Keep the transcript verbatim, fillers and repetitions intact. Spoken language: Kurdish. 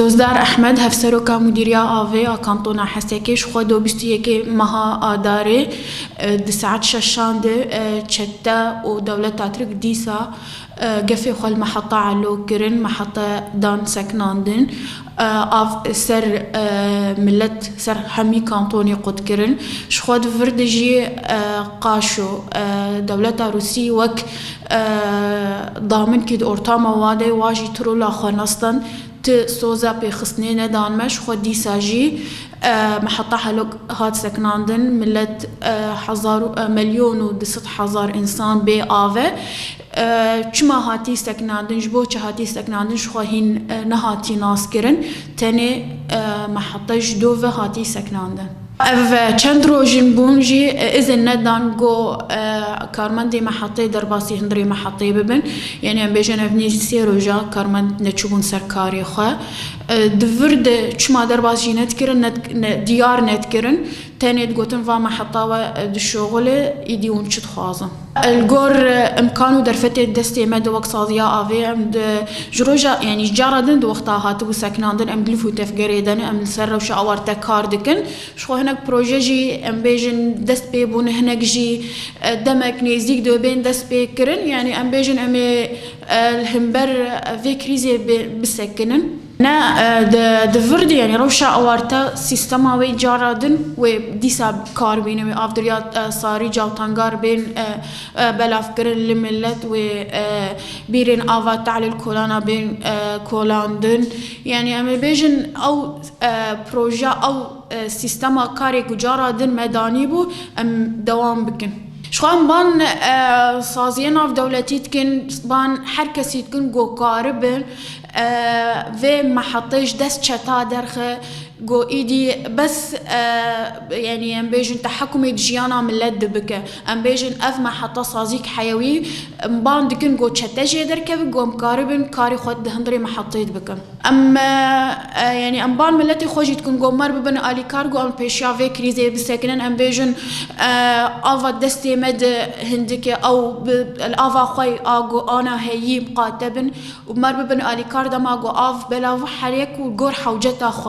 Dozdar Ehmed, hevseroka Mudîriya Avê a Kantona Hesekê, ji xwe do bîst û yekê meha Adarê, e, di saet şeşan de, e, çete û dewleta Tirk dîsa, e, gefê xwe li meheta Elo kirin, meheta dan sekinandin, e, av ser, e, milet, ser hemî kantonê qut kirin. Ji xwe di vir de jî, e, qaşo, e, dewleta Rûsî wek, e, daminkî di ortama wa de wa jî trola xwe nestan. Ti soza pêxistinê nedan me, ji xwe dîsa jî, e, meheta Helok hat sekinandin, milet, e, hezar û, e, milyon û du sed hezar însan bê av e. E, çima hatî sekinandin, ji bo çi hatî sekinandin, ji xwe hîn, e, nehatî naskirin. Tenê, e, meheta ji do ve hatî sekinandin. Ev, e, çend rojin bûn jî, e, izin nedan ku, e, karmendê mehetê derbasî hundirê mehetê bibin. Yanî em bêjin ev nêzî sê roja karmend neçûbûn ser karê xwe. E, di vir de çima derbas jî nedikirin, ne, ne, diyar nedikirin. Tenê digotin va meheta we, e, dişoxile, îdî hûn çi dixwazin. Li gor, e, imkan û derfetê destê me de wek saziya avê em di, ji roja, yanî ji cara din di wexta hatibû sekinandin, em di lif û tevgerê de ne, em li ser rewşa awarte kar dikin. Ji xwe hinek proje jî em bêjin dest pê bûne, hinek jî, e, demek nêzîk dibe bên dest pê kirin. Yanî em bêjin em ê, e, li hember, e, vê krîzê bi-, bisekinin. Ne, e, di, di vir de, yanî rewşa awarte sîstema wê cara din wê dîsa kar bîne, wê avdiriya, e, sarî cawtangar bên, e, e, belavkirin li milet, wê, e, bîrên ava tehlil kolana bên, e, kolandin. Yanî em ê bêjin ew, e, proje, ew, e, sîstema karê ku cara din me danîbû, em dewam bikin. Ji xwe em ban, e, saziyê navdewletî dikin, ban her kesî dikin ku karibin, e, vê mehetê ji dest çeta derxe, ku îdî bes, e, yanî em bêjin tehekumê di jiyana milet de bike. Em bêjin ev meheta sazîk heyewî, em ban dikin ku çete jê derkeve, ku em karibin karê xwe di hundirê mehetê de bikin. Em, e, e, yanî em ban miletê xwe jî dikin, ku mer bibin alîkar, ku em pêşiya vê krîzê bisekinin, em bêjin, e, ava destê me de hindik e, ew bi, li ava xwe a ku ana heyî miqate bin û mer bibin alîkar dema ku av belav here ku gor hewceta xwe.